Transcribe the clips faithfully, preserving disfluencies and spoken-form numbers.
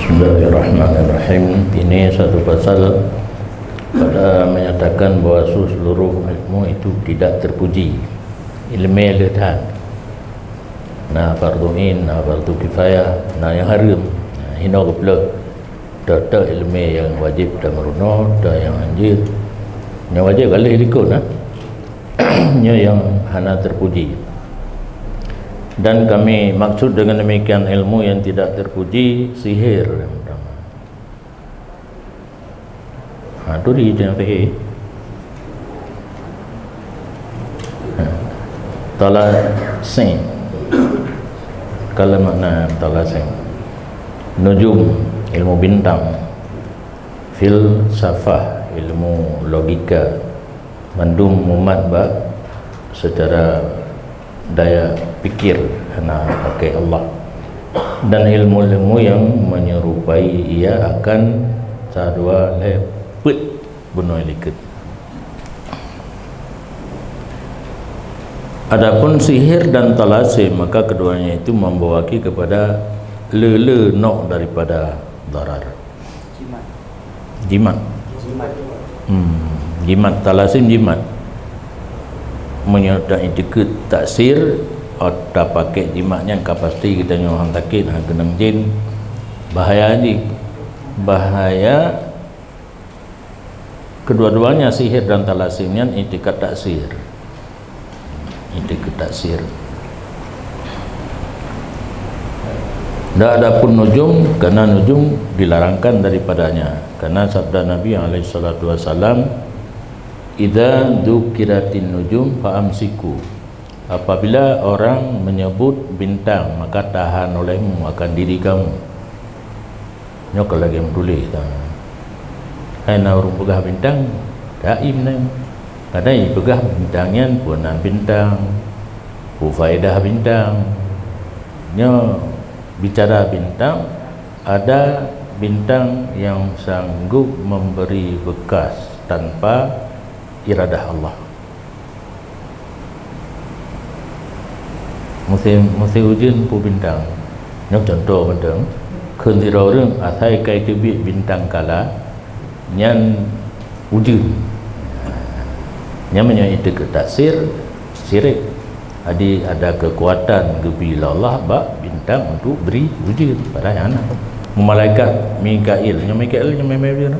Bismillahirrahmanirrahim. Ini satu pasal pada menyatakan bahwa seluruh ilmu itu tidak terpuji. Ilmu le that. Na fardu ain, na fardu kifayah, na nyang hareuem. Na hino geuplôh. Tok-tok ilmu nyang wajéb tameurunoe, tok nyang hanjeuet. Nyang wajéb ka lheueh likot, nah. Nyoe nyang hana terpuji. Dan kami maksud dengan demikian ilmu yang tidak terpuji, sihir yang pertama. Ha, tu di yang sihir. Ha. Talasim. Kalau makna talasim. Nujum, ilmu bintang. Filsafah, ilmu logika. Mandum mumat bak secara daya pikir hana pakai Allah. Dan ilmu-ilmu yang menyerupai ia akan sadua lhée peuet bunoe likot. Adapun sihir dan talasim, maka keduanya itu membawa kepada le-le nok daripada darar. Jimat. Jimat. Jimat. Hmm, jimat, talasim jimat. Meunyoe ta-, iktikeuet taksir, oh, tapakék jimat nyan ka pasti geutanyoe han sakét, han keunong jén. Bahaya jih. Bahaya kedua-duanya sihir dan talasim nyan iktikad taksir. Iktikad taksir. Dan adapun nujum, karena nujum dilarangkan daripadanya. Karena sabda Nabi alaihi salatu wasalam, "Idza dzukiratin nujum fa amsiku." Apabila orang menyebut bintang, maka tahan olehmu akan diri kamu. Nyoe ka lagée meutuléh ta. Hai na ureuëng peugah bintang, taim nyan. Kadang ipeugah bintang nyan peue nan bintang, peue faedah bintang. Nyoe bicara bintang, ada bintang yang sanggup memberi bekas tanpa iradah Allah. Musim, musim ujeuen peue bintang. Nyoe contoh mantong. Kheun sidroe ureuëng asai kai teubiet bintang kala, nyan ujeuen. Nyan meunyoe iktikeuet taksir, syirik. Jadi ada kekuatan geubri lé Allah bak bintang untuk beri ujeuen. Padahai hana. Malaikat Mikail, nyoe Mikail, nyoe Mikail,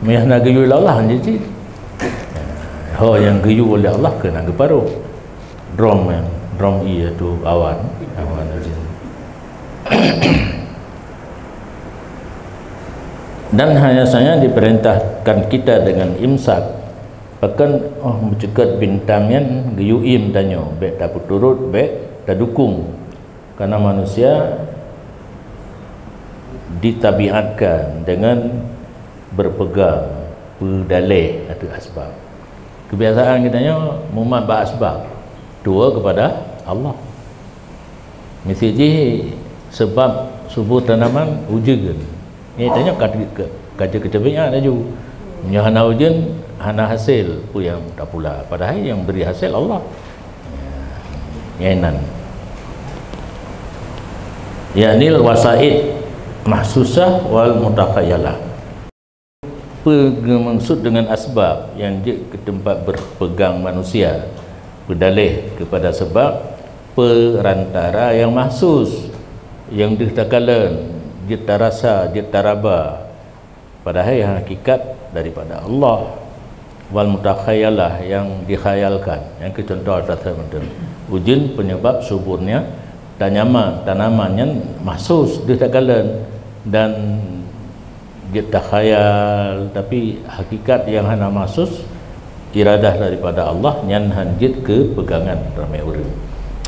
nyoe hana geuyue lé Allah, nyan cit. Ho nyang geuyue lé Allah keunan geuparoh. Drom nyan, drom ié tu awan, awan ujeuen. Dan hanya saja diperintahkan kita dengan imsak, bahkan, oh, meuceukeut bintang nyan geuyue iem tanyoe, bék tapeuturot, bék tadukong. Karena manusia ditabiatkan dengan berpegang, peudaléh ateueh asbab. Kebiasaan geutanyoe mumat bak asbab, tuwoe keupada Allah. Miseue jih seubab subur tanaman ujeuen. Nyan tanyoe ka, ka, ka jeuet keu tabiat laju. Meunyoe hana ujeuen, hana hasé, peue nyang tapula. Padahai nyang bri hasé Allah. Nyan inan. Yaknil wasaid mahsusah wal mutakhayalah. Peue geumeukeusut deungon asbab nyang jeuet keu teumpat berpegang manusia, peudaléh keupada seubab, perantara nyang mahsus, nyang deuh takalon, jeuet tarasa, jeuet taraba, padahai hakikat daripada Allah, wal mutakhayalah, nyang dikhayalkan, nyang keu contoh saboh mantong. Ujeuen penyebab suburnya tanaman, tanaman nyan mahsus deuh takalon dan jeuet takhayal, tapi hakikat nyang hana mahsus, iradah daripada Allah, nyan han jeuet keu peugangan ramé ureuëng.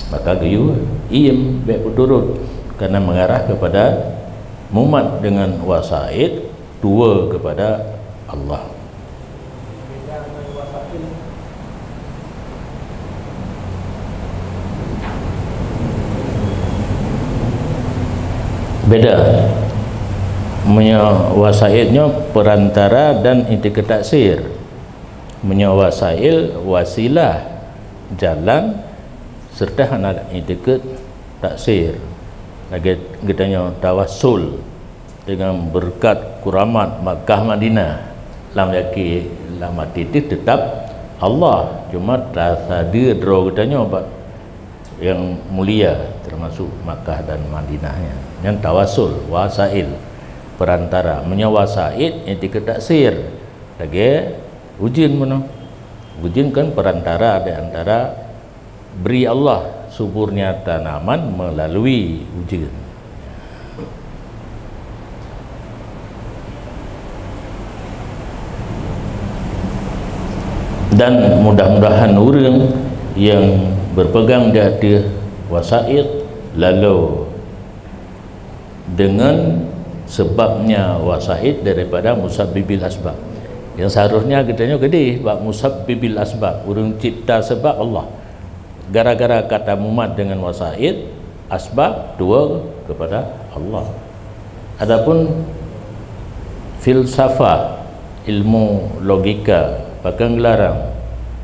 Maka geuyue iem bék peuturot, karena mengarah kepada mumat dengan wasaid, tuwoe keupada Allah. Beda. Meunyoe wasaid nyoe perantara dan iktikeuet taksir. Meunyoe wasail, wasilah, jalan, serta hana iktikeuet taksir. Lagée geutanyoe tawassul. dengan berkat kuramat Makkah Madinah. Lam yakin, lam até teuh teutap Allah, cuma tasadeue droe geutanyoe bak nyang mulia, termasuk Makkah dan Madinah nyan. Nyan tawasul, wasail, perantara. Meunyoe wasaid, iktikeuet taksir, lagée ujeuen bunoe. Ujeuen kan perantara di antara bri Allah suburnya tanaman melalui ujeuen. Dan mudah-mudahan ureuëng yang berpegang di ateueh wasaid, lalu dengan sebabnya wasaid daripada musabbibil asbab. Yang seharusnya kita nyoe keudeh bak musabbibil asbab, ureuëng cipta sebab Allah. Gara-gara kata mumat dengan wasaid, asbab dua kepada Allah. Adapun filsafah, ilmu logika, pakon geularang,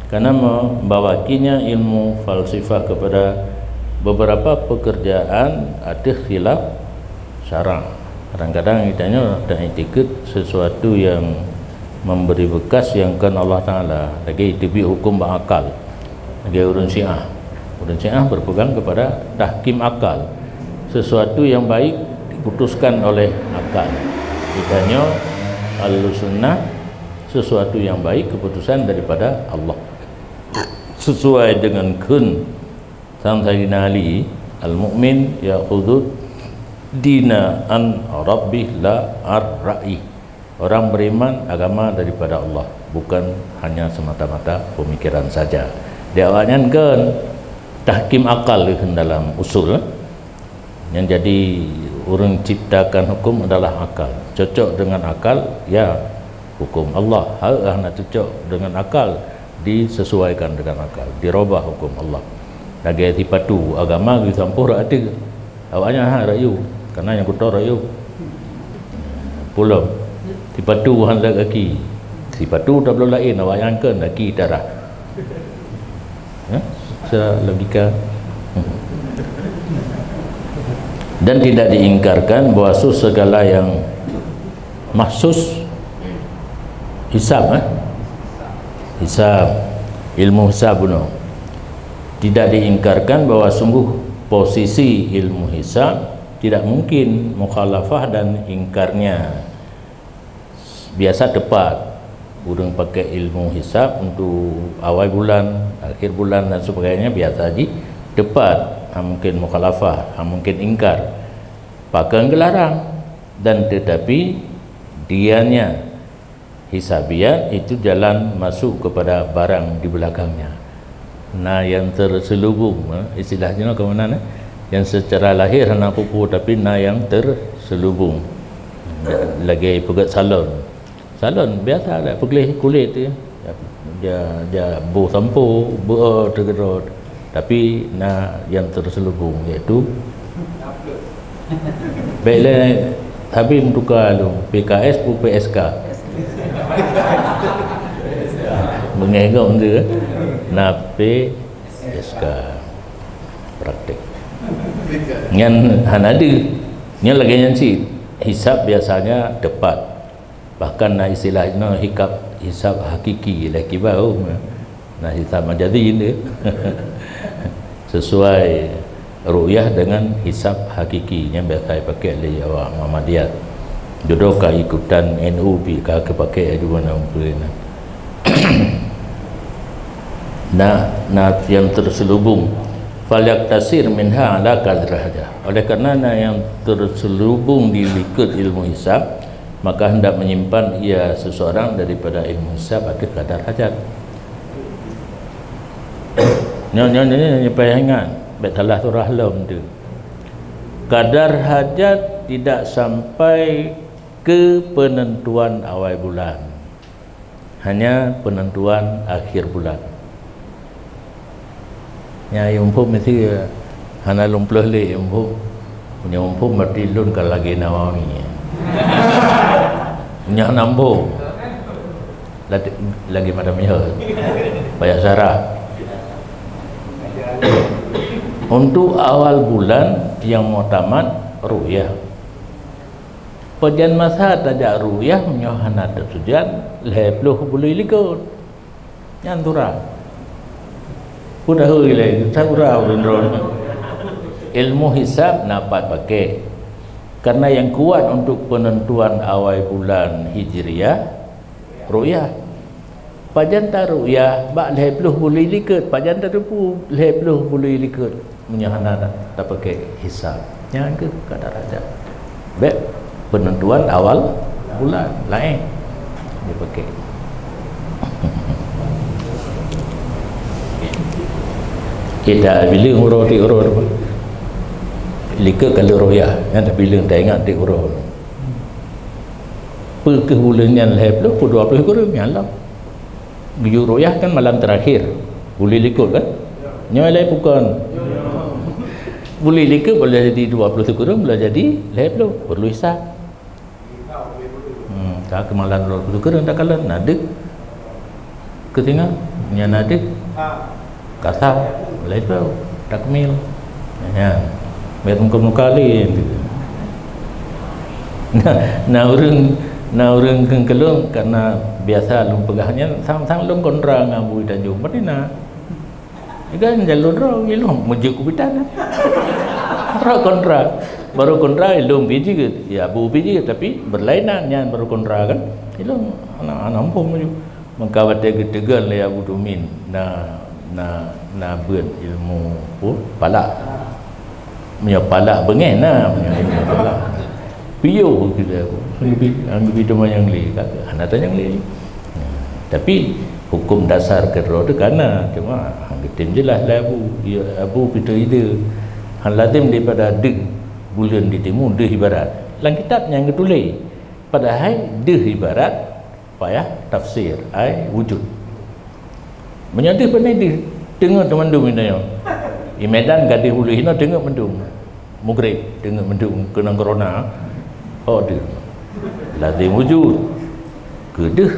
karena membawakinya ilmu falsafah kepada beberapa pekerjaan ateueh khilaf syarak. Kadang-kadang kita nyoe dan iktikeuet sesuatu yang memberi bekas yang kon Allah Taala, lagée teubiet huköm bak akal. Lagée ureuëng Syiah. Ureuëng Syiah berpegang kepada tahkim akal. Sesuatu yang baik diputuskan oleh akal. Kita nyoe Ahlussunnah, sesuatu yang baik keputusan daripada Allah. Sesuai dengan kheun sang Sayyidina Ali, "Al-mu'min ya'khudhu dina an rabbih la ar ra'yi." Orang beriman agama daripada Allah, bukan hanya semata-mata pemikiran saja. Di awaknyan kan tahkim akal dalam usul. Yang jadi ureuëng ciptakan hukum adalah akal. Cocok dengan akal, ya, hukum Allah. Hak hana cocok dengan akal, disesuaikan dengan akal, dirubah hukum Allah. Lagée sipatu agama geusampôh rot ateueh. Awaknyan ha rayu, karena nyang kuto rayu. Pulom. Sipatu han lé gaki. Sipatu tabloe laén, awaknyan kan gaki tarah. Ya, secara logika. Dan tidak diingkarkan bahwa su segala yang mahsus hisab, eh? Hisab, ilmu hisab bunoe. Tidak diingkarkan bahwa sungguh posisi ilmu hisab tidak mungkin mukhalafah dan ingkarnya. Biasa tepat ureuëng pakai ilmu hisab untuk awai bulan, akhir bulan dan sebagainya, biasa jih tepat, ha mungkin mukhalafah, ha mungkin ingkar. Pakon geularang, dan tetapi dianya hisabiat itu jalan masuk kepada barang di belakangnya. Na nyang terselubung, eh, istilah jinoe keu meunan, eh, yang secara lahir hana peue-peue, tapi na nyang terselubung. Lagée peugét salon. Salon biasa lah, peugleh kulét je. Ja, ja boh sampo, beu teugeudot. Tapi na nyang terselubung, iaitu bèk lé sabe meutuka lom, P K S peue P S K. Beungéh gob tu, na P S K praktek. Nyan hana deuh. Nyan lagèe nyan cit. Hisab biasanya tepat. Bahkan na istilah jinoe hikab, hisab hakiki, lé kiban, oh, na hisab majazi deuh. Sesuai ru'yah dengan hisab hakiki, nyan biasa jipaké lé awak Muhammadiyah. Dudoe ka ikutan N U pih ka geupaké dua na umpeu na. Na, na nyang terselubung. Falyaktasir minha ala qadri hajah. Oleh karena na nyang terselubung di likot ilmu hisab, maka hendak menyimpan ia seseorang daripada ilmu hisab ateueh kadar hajat. Nyoe, nyoe, nyoe, nyoe payah ingat, bèk salah surah lom tu. Kadar hajat tidak sampai ke penentuan awai bulan. Hanya penentuan akhir bulan. Nyang muphom meusti hana lôn plôh lé muphom. Meunyoe muphom berarti lôn ka lagèe Nawawi. Meunyoe hana muphom, lagèe, lagèe madam nyoe. Payah syarah. Untuk awal bulan yang muktamad ru'yah. Pajan masa tajak ru'yah meunyoe hana teusujan lhèe ploh buleuen likot. Nyan surah. Peue tahôi lé, surah ureueng droe. Ilmu hisab na pat paké. Karena yang kuat untuk penentuan awai bulan Hijriah, ru'yah. Pajan taru'yah bak lhèe ploh buleuen likot, pajan tateupeue lhèe ploh buleuen likot meunyoe hana ta-, tapaké hisab. Nyan keuh kadar hajat. Bèk penentuan awal bulan laén dipaké. Kita bilang uroe ti uroe tu. Likot kali ru'yah, nyan tabilang taingat ti uroe. Peue keuh buleuen nyan lhèe ploh, peue dua ploh sikureueng nyan lah. Geuyue ru'yah kan malam terakhir. Buleuen likot kan? Nyoe lé bukon. Buleuen likot boleh jadi dua ploh sikureueng, boleh jadi lhèe ploh. Perlu hisab. Hmm, ka keu malam dua ploh sikureueng takalon, na deuh. Keu singoh, nyan na deuh. Kasar, lhèe ploh, takmil. Nyan. Bèk muka-muka lé. Na, na ureueng, na ureueng kheun keu lôn, karena biasa lôn peugah nyan, sang-sang lôn kontra ngon Abu Tanjong. Berarti na. Kan jalur droe, ilôn meujeuet kubitan. Droe kontra. Baru kontra, ilôn bijeuet. Ya, Abu bijeuet, tapi berlainan nyan baru kontra kan. Ilôn aneuk, aneuk muphom laju. Maka watèe geuteugon lé Abu Dumin, na, na, na beuet ilmu, oh, palak. Meunyoe palak beungèh na, meunyoe ilmu palak. Piôh kita, geubri, geubri teuma nyang lé, kata, hana tanyong lé. Tapi hukum dasar keudroe teuh ka na, cuma hana geutem jeulaih lé Abu. Ya, Abu pih teuide. Hana lazem daripada deuh buleuen di timu, deuh di barat. Lam kitab nyan geutuléh. Padahai deuh di barat payah tafsir, ai wujud. Meunyoe deuh pane deuh, teungoh teumandum di tanyoe. Di Medan gadôh buleuen hinoe teungoh mandum. Maghrib teungoh mandum keunong corona. Oh deuh. Lazem wujud. Keu deuh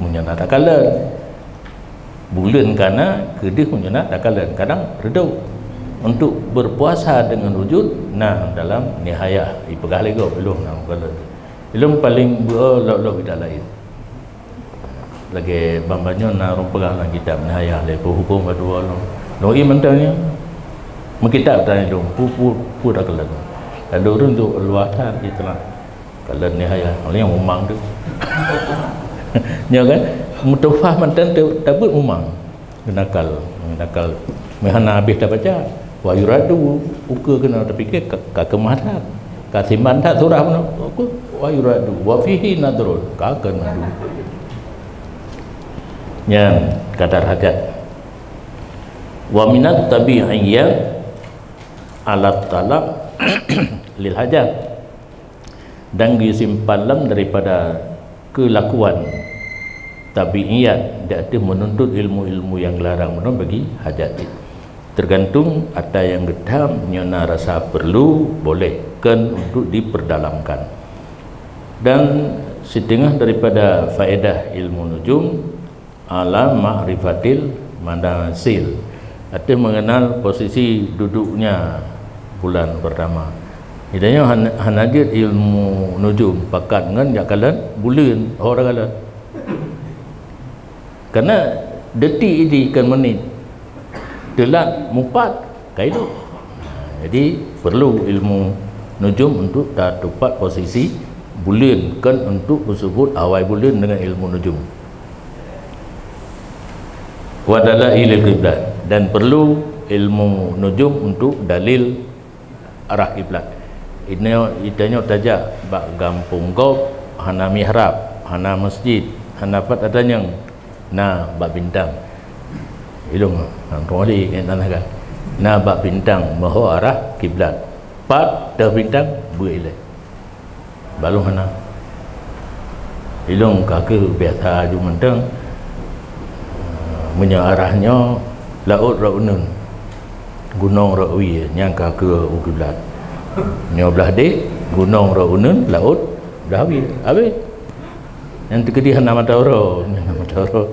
meunyoe na takalon. Buleuen ka na, keu deuh meunyoe na takalon. Kadang reudôk. Untuk berpuasa dengan wujud na dalam Nihayah. Ipeugah lé gob, ilôn na meukalon. Ilôn paleng beuo lok-lok kitab laén. Lagèe ban-ban nyoe na ureueng peugah lam kitab Nihayah lé, peuhuköm ka dua lom. Lôn i mantong nyoe. Meukitab tan lôn, pu-, pu-, pu takalon. Lalu ureueng tu luwa that itelah. Kalon Nihayah, nyang mumang tu. Nyoe kan, meutuhfah mantong tu, tabeuet mumang. Nakal, nakal. Meuhana habéh tabaca. Wa yuradu, ukeue keunoe tapike ka, ka keumah that. Ka siman that surah bunoe. Ukeue, wa yuradu, wa fihi nadrun. Ka keunong. Nyan, kadar hajat. Wa minat tabi'iyat alat talab lil hajat. Dan geusimpan lom daripada keulakuan tabi'iyat, di ateueh meununtut ilmu-ilmu nyang larang meunan bagi hajat jih. Teugantung ata nyang geutham, nyoe na rasa peurlu, boleh, kon untuk dipeurdalamkan. Dan siteungoh daripada faedah ilmu nujum, ala ma'rifatil manazil, ateueh mengenal posisi duduknya bulan pertama. Di tanyoe han-, hana jeuet ilmu nujum pakat ngon jak kalon buleuen, ho takalon. Karena detik jih kon menit. Teulat mupat, ka ilok. Jadi, perlu ilmu nujum untuk tatupat posisi buleuen, kon untuk peuseubut awai buleuen dengan ilmu nujum. Wa dalailil qiblat, dan perlu ilmu nujum untuk dalil arah kiblat. Inoe, di tanyoe tajak bak gampông gob, hana mihrab, hana masjid, hana pat atanyong, na bak bintang. Ilong, nang tuali, eh, tanah kan. Na bak bintang, meuho arah kiblat. Pat teuh bintang, beuet ilée. Balong hana. Ilong ka keuh biasa aju mantong. Meunyoe arah nyoe laôt rot uneuen, gunong rot wie, nyan ka keuh u kiblat. Nyoe blah deh, gunong rot uneuen, laôt blah wie. Habéh. Nyang teukeudi hana mata uroe, hana mata uroe.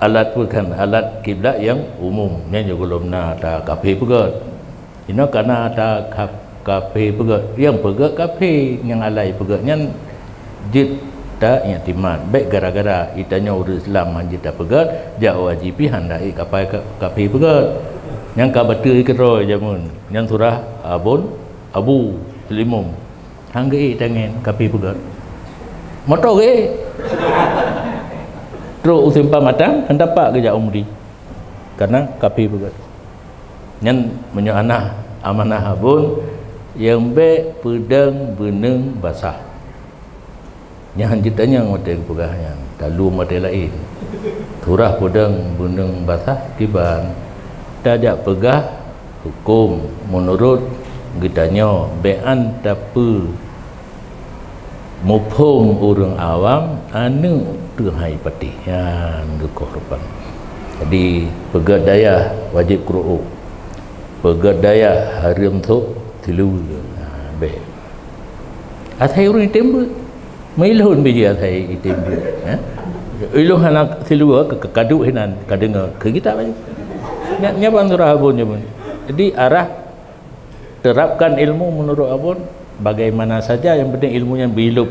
Alat peue kan, alat kiblat nyang umum. Nyan nyoe gohlom na ata kafé peugöt. Inoe ka na ata kaf-, Kafé peugét, nyang peugét kafé, nyang alai peugét nyan jeuet ta-iktimat. Bék gara-gara geutanyoe ureuëng Islam han jeuet tapeugét, jak u Haji pih hana ék kafé, kafé peugét. Nyang ka bateue keudroe jameun, nyang surah Abon Abu Seulimum. Han geuék tangen kafé peugét. Moto geuék. Trok u Simpang Matang, han tapak geujak u Mudi. Karena kafé peugét. Nyan meunyoe hana amanah Abon, nyang bék peudeueng beuneueng basah. Nyan han jeuet tanyong watée geupeugah nyan, talu watée laén. Surah peudeueng beuneueng basah kiban, tajak peugah huköm meunurot geutanyoe, bék an tapeu muphom ureuëng awam aneuëk teuhai patéh nyan geukoh rupan. Jadi, peugét dayah wajéb kru'uk. Peugét dayah hareuem sôk siluweue. Ha, bék. Asai ureuëng item beuet. Meulhon biji asai item beuet, ha? Ilôn hana siluweue ke, ke kaduk hinan, ka deungoe, keu kita laju. Nya, nya ban surah Abon nyan. Jadi, arah terapkan ilmu menurut Abon, bagaimana saja, yang penting ilmu nyan beuilob.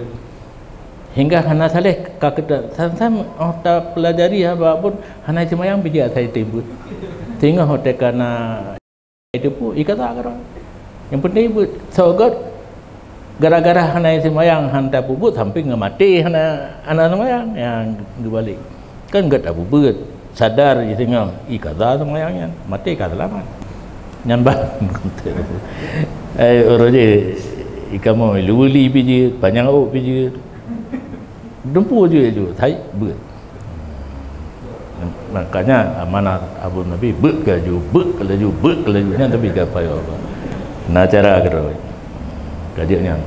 Hingga hana saléh ka kita, san-san, oh, tapelajari haba Abon, hana seumayang bijak asai item beuet. Singoh teuka na itu pun, ikaza keudroe. Yang penting beuet. Soe gét, gara-gara hana seumayang, han tapeubuet, sampai ngon maté hana, hana seumayang, nyang geubalek. Kan gét tapeubuet, sadar jisingoh, ikaza seumayang nyan, maté ka seulamat. Nyan ban. Eh, uroe jih, ikamoe luweuli pih jeuet, panyang ôk pih jeuet. Dumpu jeuet ju, thai beuet. Makanya amanah Abon Nabi, beuet keu laju, beuet keu laju, beuet keu laju, nyan tapi ka payoh Allah. Na cara keudroe. Ka jeuet nyan.